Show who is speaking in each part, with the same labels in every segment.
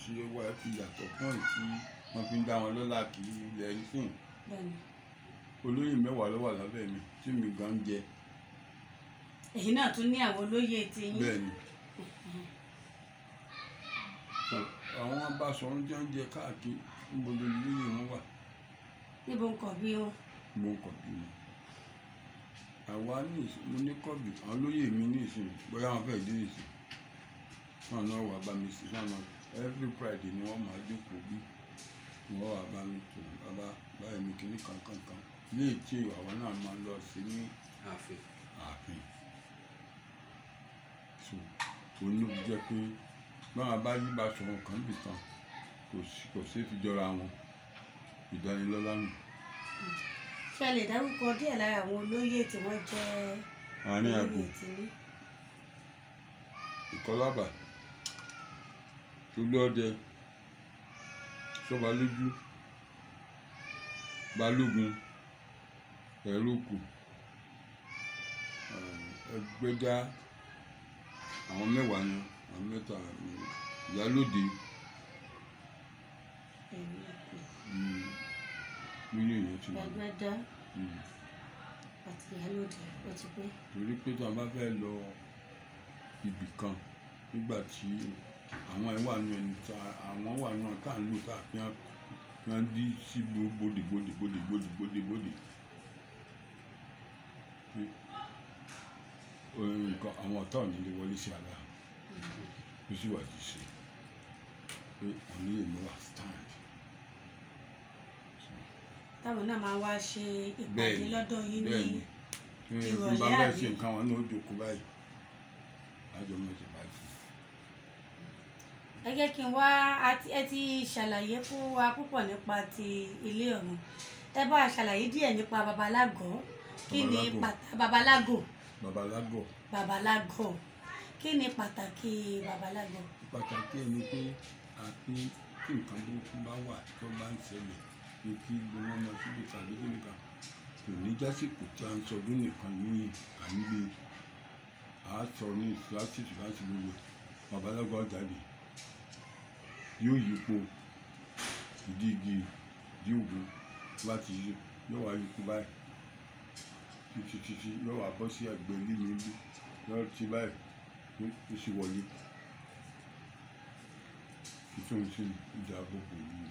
Speaker 1: tí wà fi yàtọ̀ fún èyí tí wọ́n fi ń dá wọn lọ́lá kì í ilẹ̀ ń sìn. Olóyè 10 ló wà lábẹ́ mi tí mi gan ń jẹ.
Speaker 2: Èyí náà tún ní àwọn olóyè tí yín.
Speaker 1: Bẹ́ẹ̀ni. Àwọn Basọ̀rún jẹ́ ń jẹ káàkiri níbo lolóyè wọn wà.
Speaker 2: Níbo ń kọ̀ bí wọn?
Speaker 1: Níbo ń kọ̀ bí wọn. Àwa ní mo ní kọ̀bì àwọn olóyè mi ní ìsìn bóyá wọn fẹ́ẹ́ dé ìsìn. Wọn náà wà bá mi sí wọn náà every Friday ni wọ́n máa jókòó bí wọ́n wà bá mi tó bàbá báyìí mi kìíní kankan ní ètí àwa náà máa lọ sí ní ààfin. Ààfin. So òun ló jẹ́ pé báwọn bá yí Basọ̀rún kan bì kan kò sí fi jọra wọn ìdánilọ́lá nù.
Speaker 2: Ṣé ẹ lè dárúkọ díẹ̀ lára àwọn olóyè tí wọ́n jẹ́
Speaker 1: àárín àgbo Ìkọlábà, Tolúọdẹ, Sọ́balójú, Balógun, Ẹ̀rọ̀kù, Ẹgbẹ́dá, àwọn 10 ni àwọn 3 Ìyálóde. Mílíọ̀nù yẹn ti wà.
Speaker 2: Ẹgbẹ́dá àti Ìyálóde ó ti pé.
Speaker 1: Torí pé tí wọ́n bá fẹ́ lọ ibì kan nígbà tí àwọn ẹ̀ wà nù ẹni tá àwọn wà nù tá à ń lò tá a fi hàn dí sí bodè bodè bodè bodè bodè bodè. Nǹkan àwọn ọ̀tá ò ní lè wọlé sí ara ó sì wà ti ṣe pé àwọn yìí ló wà stand.
Speaker 2: Táwọn náà máa wá ṣe ìpàdé lọ́dọ̀ yín ní ìrọ̀lẹ́ àbí?
Speaker 1: Bá bẹ́ẹ̀ ṣe nǹkan wọn náà ó jókòó báyìí lájọ mọ̀ ṣe báyìí.
Speaker 2: Ẹ jẹ́ kí n wá ẹ ti ṣàlàyé fún wa púpọ̀ nípa ti ilé ọ̀run. Ẹ bá a ṣàlàyé díẹ̀ nípa Babalágọ̀. Kí ni Babalágọ̀?
Speaker 1: Babalágọ̀.
Speaker 2: Babalágọ̀. Kí ni pàtàkì Babalágọ̀?
Speaker 1: Pàtàkì ẹ̀ ni pé àfi tí nǹkan burúkú bá wà tó bá ń ṣẹlẹ̀ ní kí gbogbo ọmọ síbi tàbí kí nìkan kò ní jásìkò tí a ń sọdún nìkan ní à ń gbé a sọ ní ìsìlásìtì láti gbogbo Babalágọ̀ jáde yóò yípo ìdí igi ìdí ògùn láti yóò wá yípo báyìí títí títí yóò wá bọ́ sí ẹgbẹ́ ilé mi bí yóò ti báyìí ó sì wọlé títún sí ìjà gbogbo yìí.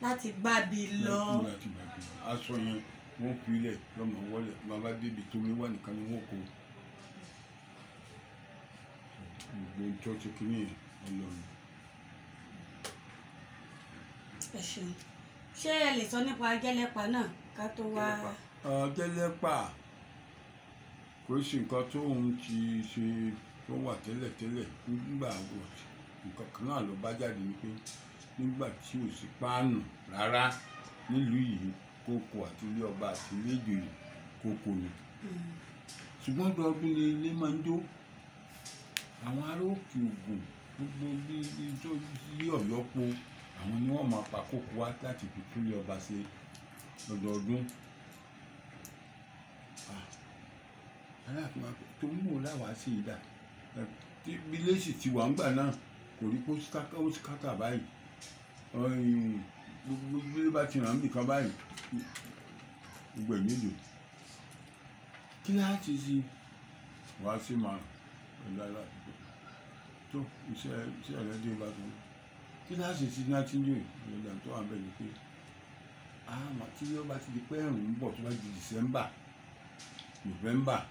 Speaker 2: Láti gbábi lọ.
Speaker 1: Láti gbábi lọ aṣọ yẹn wọ́n fi ilẹ̀ lọ́mọ wọlé bàbá débi tómi wà nìkan ni wọ́n kó gbogbo tó ti kí ní Ọlọ́run.
Speaker 2: Ẹ ṣeun. Ṣé ẹ lè sọ nípa Gẹ́lẹ́pà náà ká tó wá?
Speaker 1: Gẹ́lẹ́pà kò sí nǹkan tó ń ti ṣe tó wà tẹ́lẹ̀tẹ́lẹ̀ nígbà nǹkan kan náà ló bá jáde ni pé nígbà tí ò sí páànù rárá nílùú yìí kókó àti ilé ọba àti ilé ìjòyè kókó ni. Ṣùgbọ́n ọdọọdún ni ilé máa ń jó. Àwọn ará òkè Ògùn gbogbo bí tó yí Ọ̀yọ́ po àwọn ni wọ́n máa pa kókó wá láti fi túlé ọba ṣe lọ́dọọdún. Aláàfin wa tó mú un láwàá sí ìdá tí bíléèsì ti wà ńgbà náà kò rí kó síkátà báyìí gbogbo bí bá ti ràn nìkan báyìí gbogbo ẹ̀ nílò kí láti ṣe wàá sí máa pẹ̀lú aláàfin tó iṣẹ́ rẹ̀ dé bá tó kí láti ṣe náà ti ń lò ìrọ̀lẹ́ tó wà bẹ́ẹ̀ ni pé àmọ́ tí yóò bá ti di pé ẹ̀rùn ń bọ̀ tó bá di December November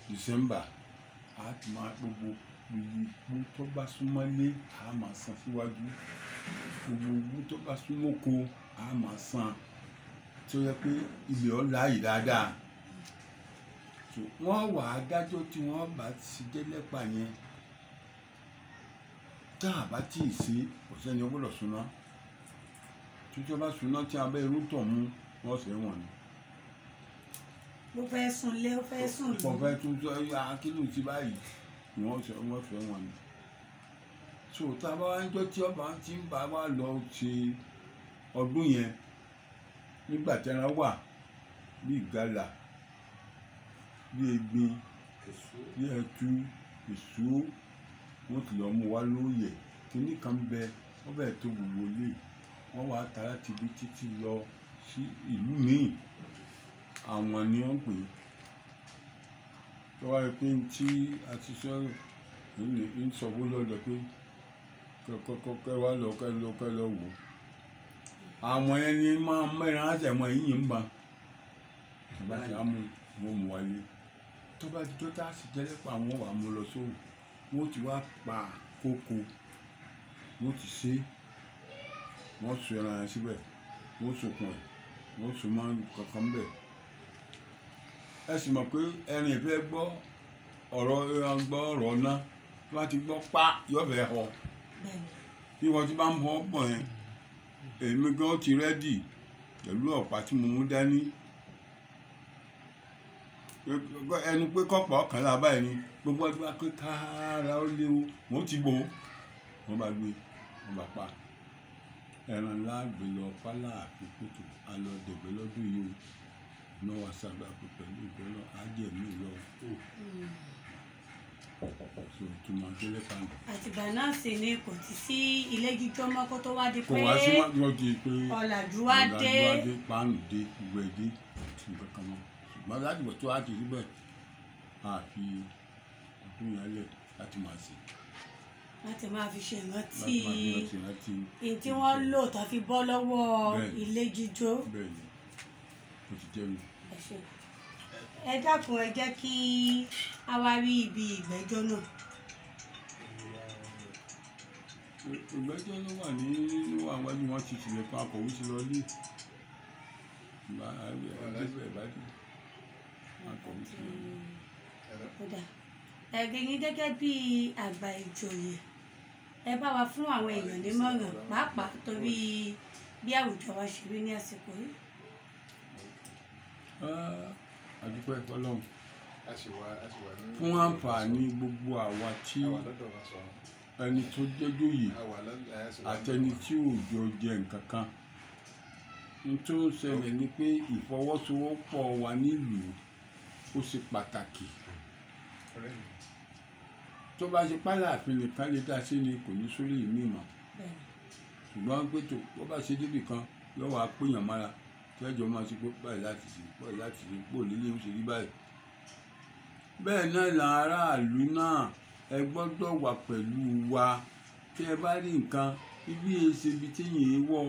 Speaker 1: December a ti máa gbogbo gbogbo tó bá súnmọ́lé a máa san síwájú gbogbo tó bá súnmọ́kọ a máa san tó yẹ pé ilẹ̀ ọ̀ láàyè dáadáa. Wọ́n wà á dájọ́ tí wọ́n bá ti Gẹ́lẹ́pà yẹn tá a bá tí ì sí kò sẹ́ni ó gbọ́dọ̀ súná títí bá súná tí abẹ́ irú tọ̀ mú wọ́n sẹ́ wọ̀n ni.
Speaker 2: Ó fẹ́ sùn lé ó fẹ́ sùn lù.
Speaker 1: Kò fẹ́ tún sọ akílù ti báyìí ni wọ́n sọ wọ́n fẹ́ wọ̀n ni. So tá a bá wá ń jọ tí ọba ti ń bá wa lọ ṣe ọdún yẹn nígbà tí ẹran wà bí ìgalà bí egbin bí ẹtu èso wọ́n ti lọ mú wa lóye Kínní kan bẹ wọ́n bẹ̀ tó gbogbo ilé wọ́n wá tara ti bí títí lọ sí ìlú míì àwọn ni wọ́n pè é tó wáyé pé tí a ti sọ ń sọ fún lọ́dọ̀ pé kẹ́ wá lọ kẹ́ lọ kẹ́ lọ wò àwọn ẹni máa mẹ́rin àtẹ̀mọ́ yìnyín ń ba bá ti á mú wọn mú wálé tó bá ti tó tá a sì jẹ́lẹ́ pa àwọn wà mú lọ sóhùn wọ́n ti wá pa kókó wọ́n ti ṣe wọ́n sọ ẹran yẹn síbẹ̀ wọ́n sokùn ẹ̀ wọ́n sọ máa ń kankan bẹ̀. Ẹ sì mọ̀ pé ẹran ìfẹ́ gbọ́ ọ̀rọ̀ ẹran gbọ́ ọ̀rọ̀ náà tó bá ti gbọ́ pa yọ̀bẹ̀ họ bí wọ́n ti bá ń họ pọ̀ yẹn èmi gan ti rẹ́dì pẹ̀lú ọ̀pá tí mo mú dání ẹnu pé kọ́pọ̀ ọ̀kan lábá ẹni gbogbo ọdún wa pé kára ó léwu wọ́n ti bò ó wọ́n bá gbé wọ́n bá pa ẹran ńlá gbé lọ fáláàfin kótó alọ dẹ̀gbẹ́ lọ́dún yìí o náà wà sábà pé pẹ̀lú ìgbẹ́ náà á jẹ̀ mí lọ so ìtumọ̀ délé kan.
Speaker 2: Àtìgbà náà sì ni kò ti sí ilé jíjọ́ mọ́ kó tó wá di
Speaker 1: kò
Speaker 2: pé
Speaker 1: wá sí wọ́n ti pé
Speaker 2: ọ̀làjú wá dé.
Speaker 1: Ọ̀làjú wá dé páànù dé gbogbo ẹ̀ dé sí nǹkan kan mọ́ ṣùgbọ́n láti bọ̀ tó wá ti rí bẹ́ẹ̀ a fi ọdún yẹn lẹ̀ láti máa ṣe
Speaker 2: láti máa fi ṣe ìrántí
Speaker 1: láti máa fi rántí rántí
Speaker 2: èyí tí wọ́n lò tó fi bọ́ lọ́wọ́
Speaker 1: Bẹ́ẹ̀ni.
Speaker 2: ilé jíjó.
Speaker 1: Bẹ́ẹ̀ ni ó ti jẹ́ mi.
Speaker 2: Ẹ ṣé. Ẹ dákun ẹ jẹ́ kí a wá rí ibi ìgbẹ́jọ́ náà.
Speaker 1: Ìgbẹ́jọ́ ló wà ní ló wà wájú wọn ti tilẹ̀kùn akọ̀wé ti lọ lé bá ẹgbẹ́ ìbádìí akọ̀wé ti lọ lé.
Speaker 2: Ó dáa. Ẹ̀yin gẹ́gẹ́ bí àgbà ìjòyè ẹ bá wa fún àwọn èèyàn nímọ̀ràn pàápàá torí bí àwùjọ wa ṣe rí ní àsìkò yìí.
Speaker 1: Ah, a dúpẹ́ fọ́lọ́run
Speaker 3: A sì wà ní.
Speaker 1: fún àǹfààní gbogbo àwa tí
Speaker 3: A wà lọ́dọ̀ wa sọ̀rọ̀.
Speaker 1: ẹni tó jẹ́jòyè
Speaker 3: A wà lọ́dọ̀ a sì wà
Speaker 1: àtẹni tí ò jọ jẹ nǹkan kan. N tó ń ṣẹlẹ̀ ni pé ìfọwọ́sowọ́pọ̀ wa nílùú ó ṣe pàtàkì.
Speaker 3: Ọ̀rẹ́ mi.
Speaker 1: Tó bá ṣe pálàfin nìkan lè dá sí ni kò ní sórí ìmí mọ́.
Speaker 2: Bẹ́ẹ̀ni.
Speaker 1: Ṣùgbọ́n pé tó bó bá ṣe débì kan lọ́wọ́ apéyàn mára tẹ́jọ́ máa ṣe pé báyìí láti ṣe báyìí láti ṣe pò lílé ń ṣe rí báyìí. Bẹ́ẹ̀ náà là aráàlú náà ẹ gbọ́dọ̀ wà pẹ̀lú wa tí ẹ bá rí nǹkan ibi èsè ibi tí yìí wọ̀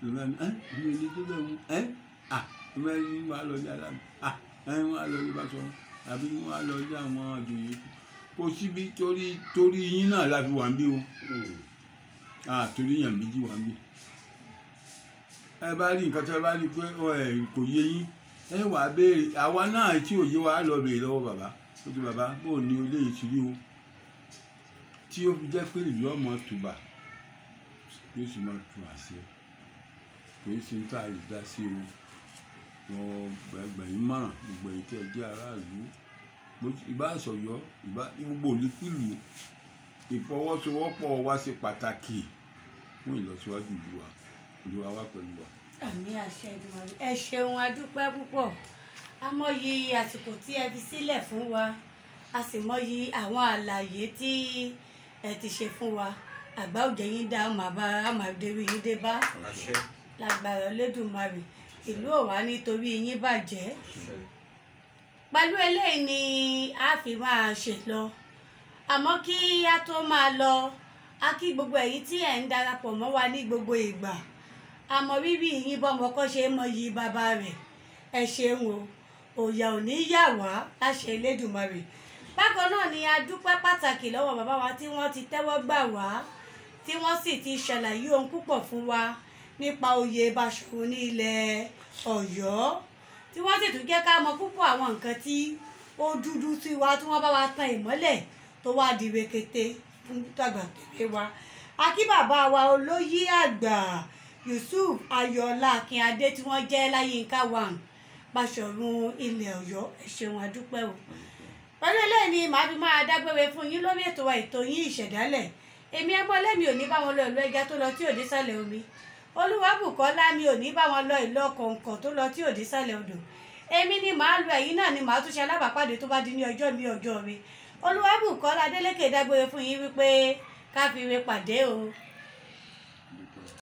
Speaker 1: lọ́wọ́ ẹ mi ò ní tó bẹ́ẹ̀ mú ẹ à ẹ ní wàá lọ ní aláàbò à ẹ wàá lọ ní bàtọ́ àbí wàá lọ ní àwọn àjòyè kò síbi torí torí yín náà la fi wà ń bí o torí yàn méjì wà ń bí. Ẹ bá rí nǹkan tí ẹ bá rí pé ẹ kò yé yín ẹ wàá béèrè àwa náà tí ò yé wa á lọ béèrè lọ́wọ́ bàbá ó ti bàbá bó ní ilé yìí ti rí o tí ó fi jẹ́ pé ìlú ọmọ tùbà yóò sì máa tu àṣẹ kò í ṣe ń tà lè dá sí o wọn gbẹ̀yìn márùn gbogbo èyí tí ẹ jẹ́ aráàlú ìbá àṣọyọ ìbá gbogbo olùkìlù ìfọwọ́sowọ́pọ̀ wa ṣe pàtàkì fún ìlọsíwájú ìlú wa ìlú wa wà pẹ̀lú wa.
Speaker 2: Àmì àṣẹ Èdùmàrè. Ẹ ṣeun a dúpẹ́ púpọ̀. A mọyì àsìkò tí ẹ fi sílẹ̀ fún wa a sì mọyì àwọn àlàyé tí ẹ ti ṣe fún wa. Àgbà òjò yín dá màá máa dérí yín dé bá
Speaker 3: Àṣẹ.
Speaker 2: lágbára Olódùmarè ìlú ò wá nítorí yín bàjẹ́. Pẹ̀lú eléyìí ni a fi máa ṣe lọ àmọ́ kí a tó máa lọ a kí gbogbo ẹ̀yin tí ẹ̀ ń darapọ̀ mọ́ wa ní gbogbo ìgbà àmọ́ rírì yín bọ́mọ kọ́ ṣe é mọyì bàbá rẹ̀ ẹ ṣeun o òòyà ò ní yà wá láṣẹ Elédùmarè. Bákan náà ni a dúpẹ́ pàtàkì lọ́wọ́ bàbá wa tí wọ́n ti tẹ́wọ́ gbà wá tí wọ́n sì ti ṣàlàyé ohun púpọ̀ fún wa nípa oyè Baṣọ̀run ní ilẹ̀ Ọ̀yọ́ tí wọ́n sì tún jẹ́ ká mọ púpọ̀ àwọn nǹkan tí ó dúdú sí wa tí wọ́n bá wa tan ìmọ́lẹ̀ tó wá di rekete fún tàgbà tèwe wa. A kí bàbá wa olóyè àgbà Yusuf Ayọ̀ọ́lá Akínadé tí wọ́n jẹ́ Láyínká one Baṣọ̀run ilẹ̀ Ọ̀yọ́ ẹ ṣeun a dúpẹ́ o. Pẹ̀lú eléyìí ni màá fi máa dágbére fún yín lórí ètò wa ètò yín Ìṣẹ̀dálẹ̀. Èmi ẹgbọ́n lẹ́mi ò ní bá wọn lọ ìlú ẹja tó lọ tí ò dé sàlẹ̀ omi. Olúwabùkọ́lá mi ò ní bá wọn lọ ìlú ọkọ̀ǹkọ̀ tó lọ tí ò dé sàlẹ̀ odò. Èmi ni màá lọ ẹ̀yin náà ni màá tún ṣe alábàápàdé tó bá di ní ọjọ́ mi ọjọ́ mi. Olúwabùkọ́lá Adélékè dágbére fún yín wípé Ká fi re pàdé o.
Speaker 3: Dúpẹ́.